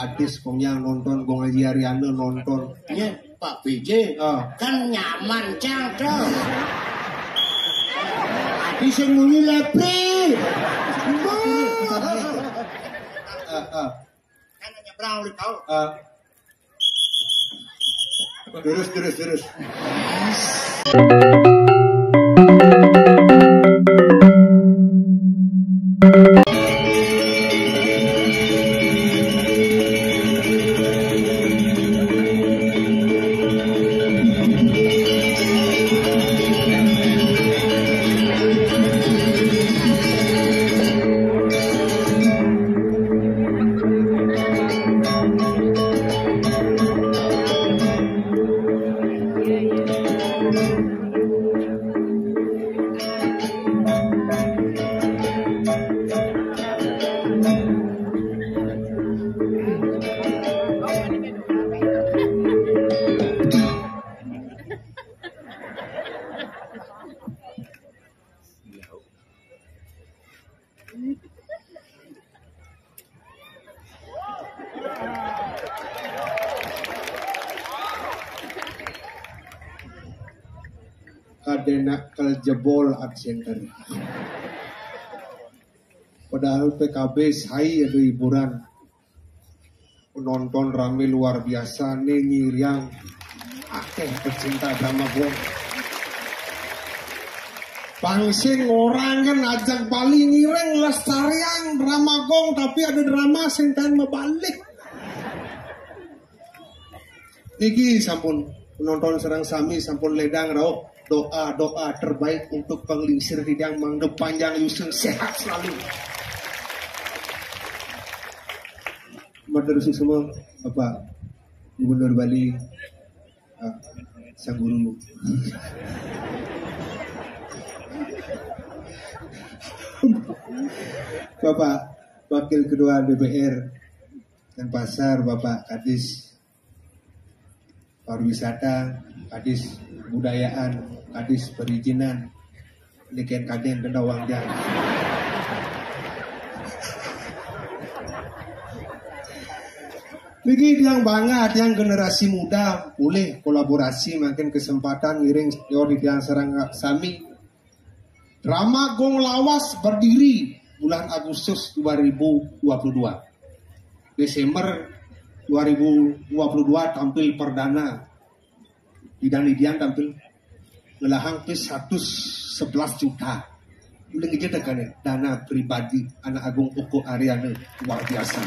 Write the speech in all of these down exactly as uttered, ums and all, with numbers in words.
Adis, Kong Yang nonton, Kong Haji Ariana nonton. Iya, Pak B J. Ah. Kan nyaman, Cang, tuh. Adis yang muni lepri. Ah, ah. Kan nyebrang udah tahu. Ah. Terus, terus, terus. Kadena kel jebol art center. Padahal P K B sai ada hiburan. Penonton rame luar biasa nih, ngiriang. Akeh pecinta drama gong. Pangsing orang kan ajak Bali ngiring lestariang drama gong, tapi ada drama sing kan mebalik. Niki sampun penonton sareng sami sampun ledang rauh doa-doa terbaik untuk panglingsir tiang, mangda panjang yuswa sehat selalu. Matur suksma Bapak Gubernur Bali, ah, Sang Guru. Bapak Wakil Ketua D P R Denpasar, Bapak Kadis Pariwisata, Kadis Budayaan, Kadis Perizinan, niken kaden denda uang jang. Niki tiang bangga, tiang generasi muda, boleh kolaborasi, makin kesempatan ngiring senior tiang sareng sami. Drama Gong Lawas berdiri bulan Agustus dua ribu dua puluh dua. Desember dua ribu dua puluh dua tampil perdana. Bidang Lidian tampil ngelahang ke seratus sebelas juta. Udah gitu kan ya, dana pribadi Anak Agung Uku Aryana luar biasa.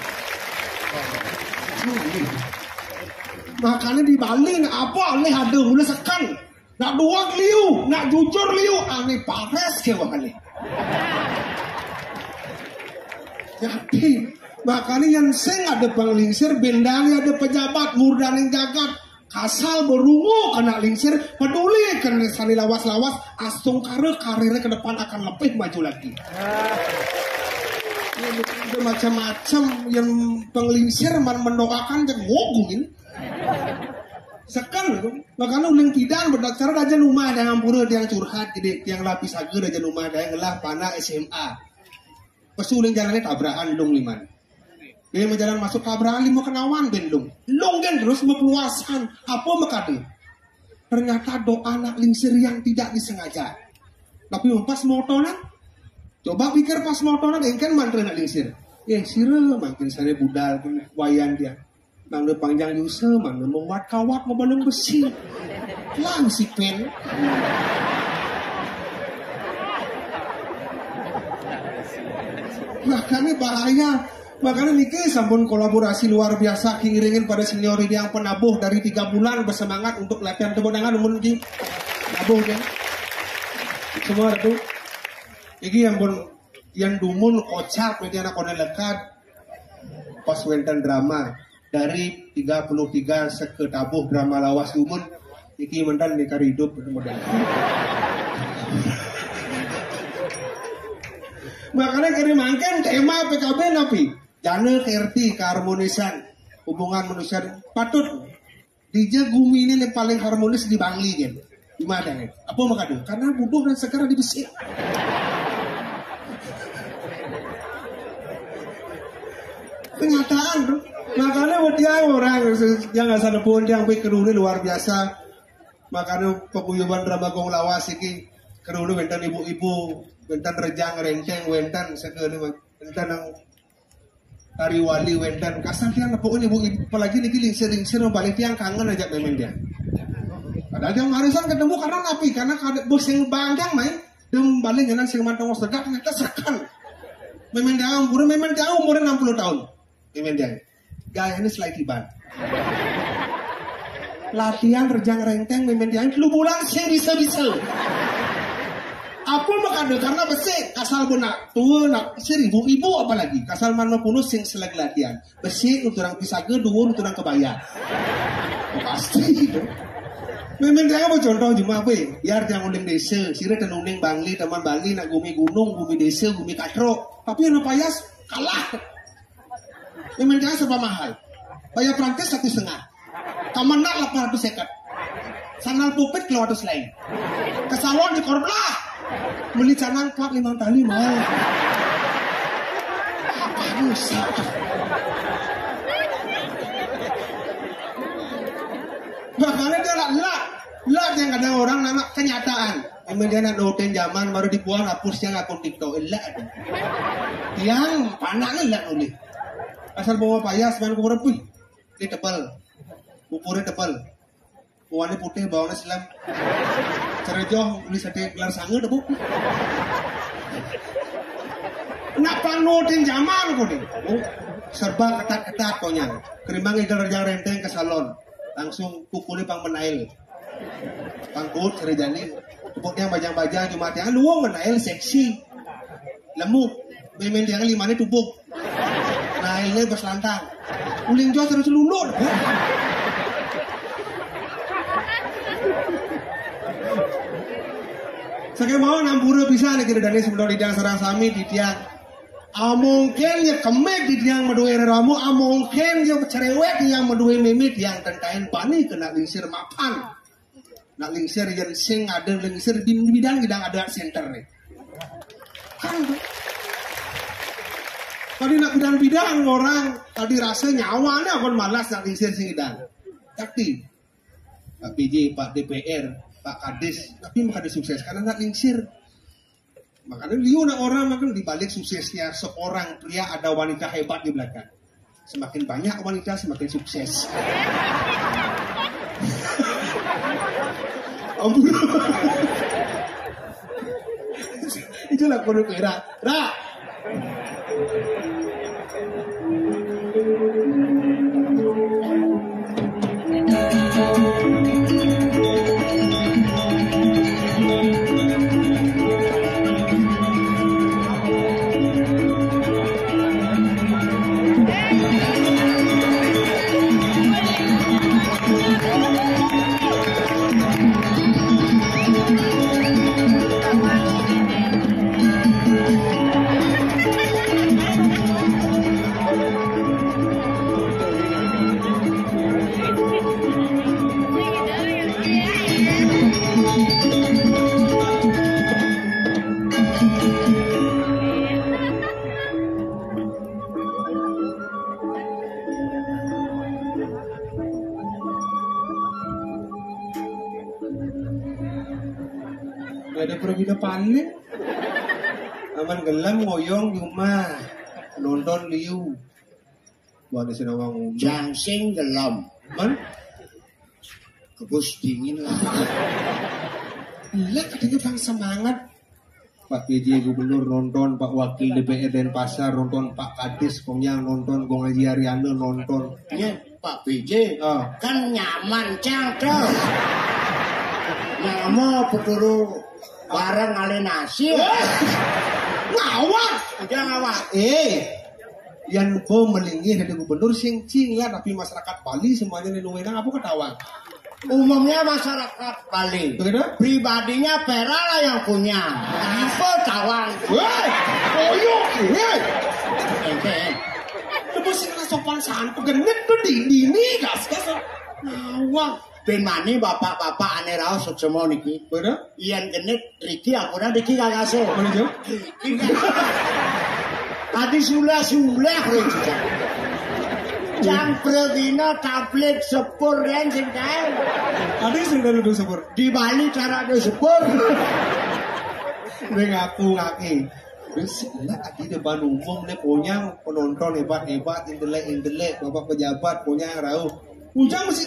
Makanya di Bali, nah, apa aneh ada mula sekan. Nak dua liu, nak jujur liu, aneh pares ke wah aneh. Jadi, makanya yang sing ada panglingsir, bendang ada pejabat, murdaning jagat, kasal berungu kena lingsir, peduli kena sani lawas-lawas, astungkara karirnya ke depan akan lebih maju lagi. Ini ada macam-macam yang panglingsir man mendoakan dan ngogungin. Sekan itu, makanya uling tidak berdacara aja rumah ada yang pura, ada yang curhat, jadi yang lapis agar aja rumah ada yang ngelah panak S M A. Pas uling jalannya tabrakan dong liman. Dia mau jalan masuk tabrakan lima kenawan ben dong. Dong kan terus mau peluasan. Apa makanya? Ternyata doa anak lingsir yang tidak disengaja. Tapi pas motonan, coba pikir pas motonan, engken mantra anak lingsir. Eh, sira makin sana budal, wayan dia. Nang panjang yusa, mana membuat kawat, mau balung besi. Lang si pen. Makanya bahaya. Makanya niki sampun kolaborasi luar biasa, kiringin pada senior ini yang penabuh dari tiga bulan bersemangat untuk latihan. Tepuk tangan, namun niki. Nabuh ya. Semua itu. Iki yang pun, yang dumun kocak, nanti anak kone lekat. Pas wenten drama. Dari tiga puluh tiga seke tabuh drama lawas dumun. Iki mentan nih kari hidup, modal. Makanya kari mangken tema P K B napi? Jana kerti keharmonisan hubungan manusia patut. Dija gumi ini yang paling harmonis di Bangli kan. Gimana nih? Apa makanya? Karena bubuh dan segera dibesik. Kenyataan tuh. Makanya dia orang yang asal pun yang pikir luar biasa. Makanya paguyuban Rembagong lawas iki, kruna wénten ibu-ibu, wénten Rejang Renteng, wénten segala, wénten nang Tari Wali, wénten. Kasar tiang nepuk ibu-ibu, apalagi niki lingsir-lingsir, balik tiang kangen aja mémén tiang. Padahal tiang warisan ketemu karena napi, karena kada bos sing bandang main, dem balik nyanan sing mantong tegak, ternyata seken. Mémén tiang umur, mémén tiang umur enam puluh tahun. Mémén tiang. Gayanya selai tiban. Latihan Rejang Renteng, mémén tiang telu bulan sing bisa-bisa. Apa makanya? Karena besik, asal benak tua, nak seribu ibu apalagi. Kasal man mapunus sing seleg latihan. Besik, nuturang pisaga, dua nuturang kebaya. Pasti itu. Mémén tiang apa contoh cuma apa ya? Biar tiang uling desa, sira ten uling Bangli, teman Bali, nak gumi gunung, gumi desa, gumi katrok. Tapi yang payas, kalah. Mémén tiang serba mahal. Bayar Prancis satu setengah. Kamenak delapan ratus seket. Sandal pupit kalau atus lain. Ke salon di Korblah. Beli canang empat lima tali mahal. Apa bisa? Makanya dia lah, lah, lah yang kadang orang nama kenyataan. Mémén tiang nak nurutin zaman baru dibuang hapus yang akun TikTok. Lah. Yang panaknya lah nulis. Asal bawa payas man kurepi. Ini tebal. Ukurnya tebal. Warnanya putih, bawangnya selam. Cerejoh, beli sate gelar sanga, Bu. Nak pang nurutin zaman, aku nih. Oh, serba ketat-ketat, konyang. Kerimbang igal Rejang Renteng ke salon. Langsung kukulnya pang menail. Pang kuut, seri jani. Tepuk tiang bajang-bajang, cuma tiang luwung menail seksi. Lemu. Mémén tiang limane tubuk. Nailnya berselantang. Uling jos terus lulur. Saya mau nampura bisa nih, kira dari sebelum tidak serang sami di tiang. Ah, mungkin ya kemek di tiang medue ramu, ah, mungkin ya cerewet yang medue mimit yang tentaen bani kena lingsir mapan. Nak lingsir yen sing ada lingsir di bidang-bidang ada center nih. Kan tadi nak bidang-bidang orang tadi rasa nyawane akan malas nak lingsir sing idang. Tapi Pak P J, Pak D P R, Pak Kadis, tapi maka ada sukses karena nak lingsir. Makanya liu nak orang makan di balik suksesnya seorang pria ada wanita hebat di belakang. Semakin banyak wanita, semakin sukses. Ampun. Itulah kudu kira. Rak. Ada pergi depan nih. Aman gelem ngoyong di rumah. Nonton liu. Buat di sini orang ngomong. Jangsing gelem. Man? Kebus dingin lah. Iya, katanya bang semangat. Pak P J Gubernur nonton, Pak Wakil D P R Denpasar nonton, Pak Kadis Konyang nonton, Gong Haji Ariana nonton. Iya, Pak P J. Ah. Kan nyaman, Cang, tuh. Nama peturu bareng ale nasi. Eh, ngawak. Udah ngawak. Eh, yang bo melingih dari gubernur sing cing ya, tapi masyarakat Bali semuanya nih nuwenang apa ketawa? Umumnya masyarakat Bali. Begitu? Pribadinya Pera lah yang punya. Apa tawang? Woi, koyok, woi. Ente. Terus sing sopan santun genit tuh di dini gas gas. Nawang. Ben mani bapak-bapak ane raos semua niki. Bener? Iyan genit riki ampuna riki kagase. Mana, Jo? Riki. Tadi sulah-sulah riki. Cang pragina tablig sepur dan sing kae. Ade sing dalu sepur. Di Bali cara ada sepur. Ning aku ngake. Wis enak ati depan umum nih, ponyang penonton hebat-hebat, intelek-intelek, bapak pejabat, ponyang rauh. Ujang masih,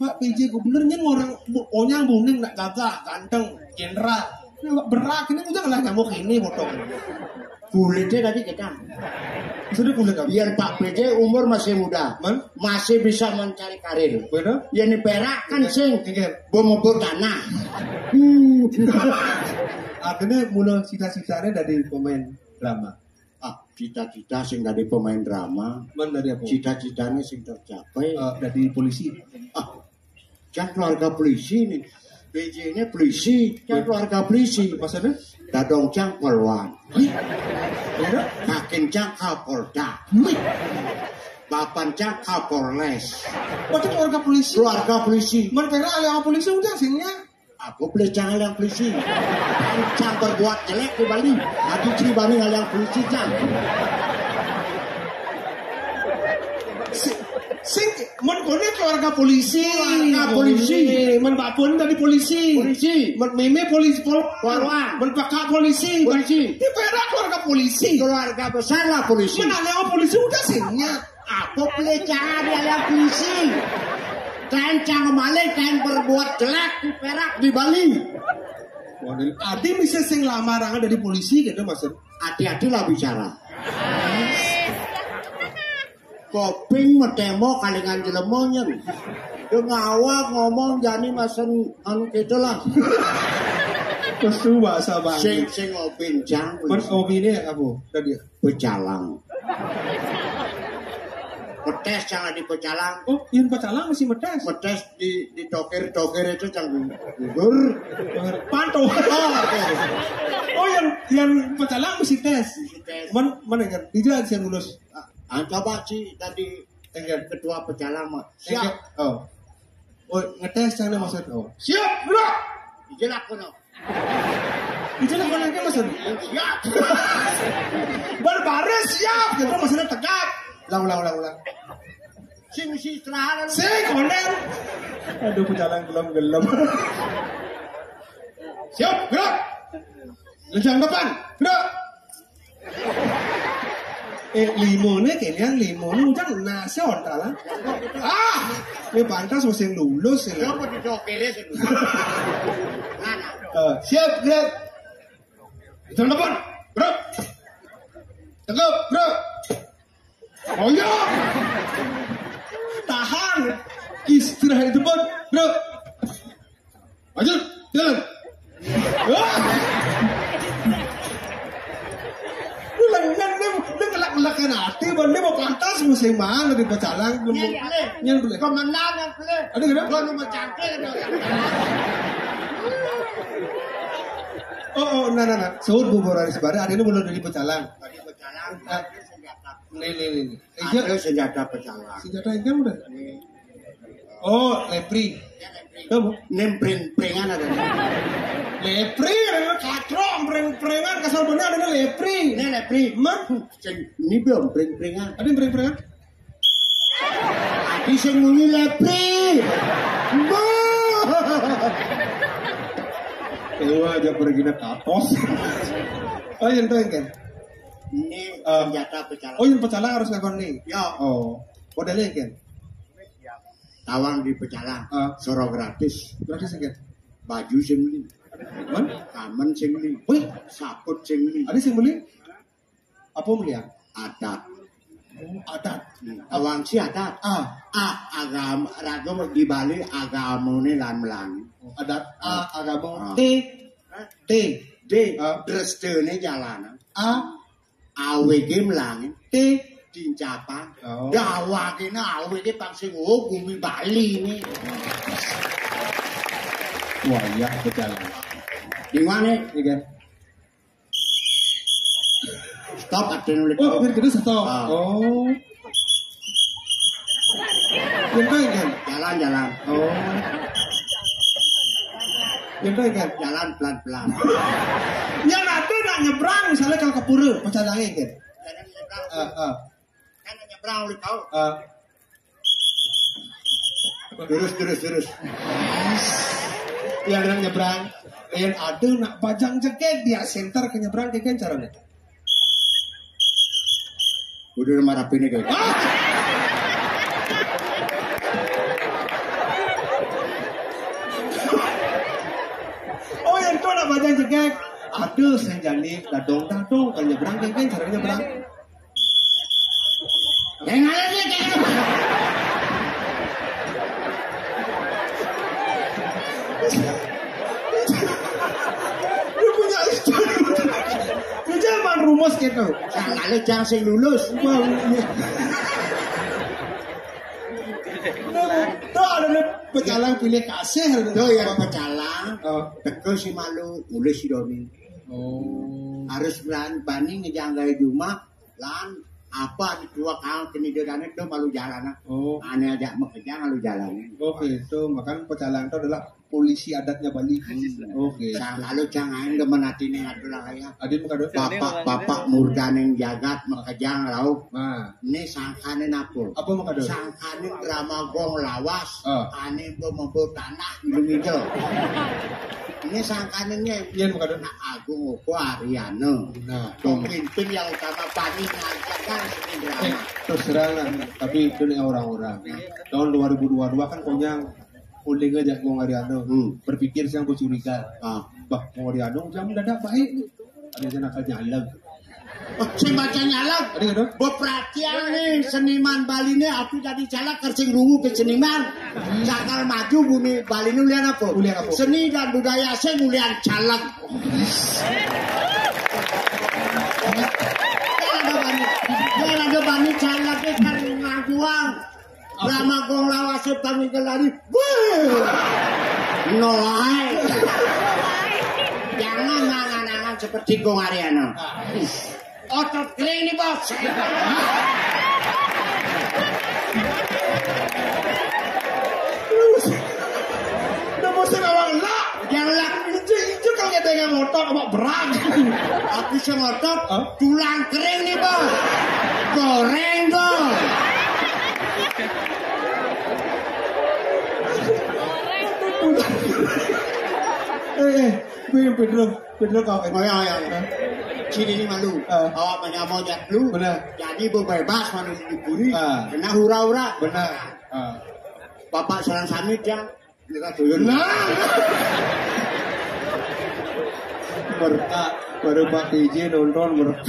Pak P J gubernur nyen orang bu-, ponyang buning nak gagah, ganteng, jenderal. Ini awak berak ini, ujang lah nyamuk ini, potong. Kulitnya tadi kita. Sudah kulit apa? Biar Pak P J umur masih muda, Man? Masih bisa mencari karir. Bener? Ya ini perak kan sing Iya. Bemebur tanah. Hmm. Akhirnya mula cita-citanya dari pemain drama. Ah, cita-cita sing dari pemain drama. Man dari apa? Cita-citanya sing tercapai. Eh, dari polisi. Ah, cang keluarga polisi nih. P J-nya polisi, cang keluarga polisi. Maksudnya? Dadong cang polwan. Wih. Bener? Kakin cang Kapolda. Wih. Bapan cang Kapolres. Berarti keluarga polisi. Keluarga polisi. Man perak ahli polisi udah singnya. Aku boleh jangan yang polisi. Cang berbuat jelek di Bali. Aku ciri Bali yang polisi cang. Sing, sing, man kono keluarga polisi. Keluarga polisi. Eh, man babon tadi polisi. Polisi. Man meme polisi, pol-, Polwan. Man paka polisi. Polisi. Di perak keluarga polisi. Keluarga besar lah polisi. Man ahli polisi udah singnya. Apa boleh jangan yang polisi? Kain cang maling, kain berbuat jelek di perak di Bali. Waduh, adi bisa sing lamaran dari polisi gitu maksud. Hati-hatilah bicara. Koping metemo kalingan jelemonyen. Dengawa ngomong jani masen anu gitulah. Terus tuh bahasa Bali. Sing, sing opin cang. Terus opine apa? Tadi. Pecalang. Metes jangan di pecalang. Oh, yang pecalang masih metes. Metes di, di tokir-tokir itu cang gugur. Panto. Oh, oke. Oh, yang, yang pecalang masih tes. Masih tes. Man, mana kan? Dijelas yang lulus. Ah, coba sih tadi Enggak. Ketua pecalang mah. Siap. Enggak. Oh. Oh, ngetes sana maksud. Oh. Siap, bro. Dijelak kono. Dijelak kono ke maksud. Siap. Berbaris siap gitu maksudnya tegak. Ulang, ulang, ulang, ulang. Sing si istirahat. Sing konen. Aduh, pecalang gelem-gelem. Siap, gerak. Lejang depan, gerak. Eh, limo ne kene yang limo ne ujang nasi ontalan. Ah, ini pantas masih lulus ini. Siapa di dokter sih? Eh, siap, gerak. Lejang depan, gerak. Tegap, gerak. Oh iya. Tahan. Istirahat itu pun, bro. Maju, jalan. Wah. Lu lengan lu, lu ngelak-ngelakan hati, bang. Dia mau pantas musim mana di pecalang? Lu mau Nyari, Ale. Nyari boleh. Pemenang yang boleh. Ada kenapa? Gua nomor cangkir, ada orang. Oh, oh, nah, nah, nah. Suhun bubur hari sebarang, ada ini belum dari pecalang. Tadi pecalang, Nah. Tadi senjata. Nih, nih, nih, nih. Eh, iya. Ada senjata pecalang. Senjata ini kan udah. Nih. Oh, lepri. Ya, lepri. Kamu? Nih, pring-pringan ada. Lepri, ada katrok, pring-pringan, kasar bener, ada lepri. Ini lepri. Mah? Sing, ini belum pring-pringan. Ada yang pring-pringan? Tadi sing muni lepri. Mbah. Ewa aja pergi nak kapos. Oh, yang tahu kan? Ini Eh, senjata pecalang. Oh, yang pecalang harus ngakon nih. Ya. Oh. Modalnya kan? Tawang di pecalang. Ah. Soro gratis. Gratis kan? Baju sing beli. Man? Kamen sing beli. Wih, saput sing beli. Ada sing beli? Apa beli ya? Adat. Oh, adat. Tawang si adat. Ah. Ah, agama, ragam di Bali agamane lan melangi. Adat A, agama Ah. T. T. D, Ah. Drestene jalanan. A. Awege melangi. T. Dincapang. Oh. Dawakene awege pang sing, oh, bumi Bali ini. Wah, iya, betul. Di mana? Iya. Stop, ada nulis. Oh, yang kedua stop. Ah. Oh. Yang lain kan? Jalan, jalan. Oh. Yang lain kan? Jalan pelan-pelan. Yang ada nak nyebrang, misalnya kalau ke pura, macam lain kan? Jalan nyebrang. Ah, ah. Kan nyebrang oleh kau. Ah. Terus, terus, terus. Yang nyebrang. Yang ada nak bajang jegég dia center ke nyebrang ke kan caranya. Udah marapin kayak. Oh, yang kau nak bajang jegég. Ada saya jani dadong-dadong ke nyebrang ke kan caranya nyebrang. Yang ada dia kayak. Dia punya istri. Dia zaman rumus gitu. Yang ada jangan sing lulus. Wah, iya. Nah, tuh ada nih pecalang pilih kasih. Tuh yang pecalang. Oh. Teko si malu, mulai si Doni. Oh. Harus berani, bani ngejanggai juma, lan apa di tua kau keniderane tuh malu jalan. Oh. Ane aja makejang malu jalan. Oke, itu makanya pecalang itu adalah polisi adatnya Bali. Hmm. Oke. Sang lalu jangan demen hati nih adalah ya. Adi makado. Bapak-bapak murdaning jagat makejang rauh. Nah. Ini sangkane napo? Apa makado? Sangkane drama gong lawas. Ah. Ane mbok mambu tanah ngidul-ngidul. Ini sangkane nyén. Nyén makado. Nak Agung Uko Ariano. Nah, pemimpin yang utama Bali ngajarkan seni drama. Eh, terus terang lah, tapi itu nih orang-orang. Tahun dua ribu dua dua kan konyang. Uling aja Gong Ariano. Hmm. Berpikir siang gue curiga. Ah. Bah, Gong Ariano jam dadak baik nih. Ada aja nakal nyaleg. Oh, sing baca nyaleg. Ada gitu? Mbok perhatian nih seniman Bali nih, aku jadi caleg kersing rungu ke seniman. Cakal maju bumi Bali ini ulian apa? Ulian apa? Seni dan budaya sing ulian caleg. Kan ada banyak. Kan ada banyak caleg kan ngaguang. Drama gong lawase Bang Ikel tadi. Wih. No ae. Jangan angan-angan seperti Gong Ariano. Otot kering nih, Bos. Udah bosan awang lah. Yang lah. Injek-injek kalau kita yang motor, apa berat. Aku sing ngotot, hah? Tulang kering nih, Bos. Goreng, Bos. Eh, eh, gue yang Pedro, Pedro kau. Oh ya, ya, ya. Sini nih malu. Eh. Awak banyak mau jat lu. Benar. Jadi bebas malu diburi. Ah. Kena hura-hura. Benar. Ah. Bapak Selang Samit ya. Kita tuyul. Nah. Mereka baru Pak T J nonton mereka.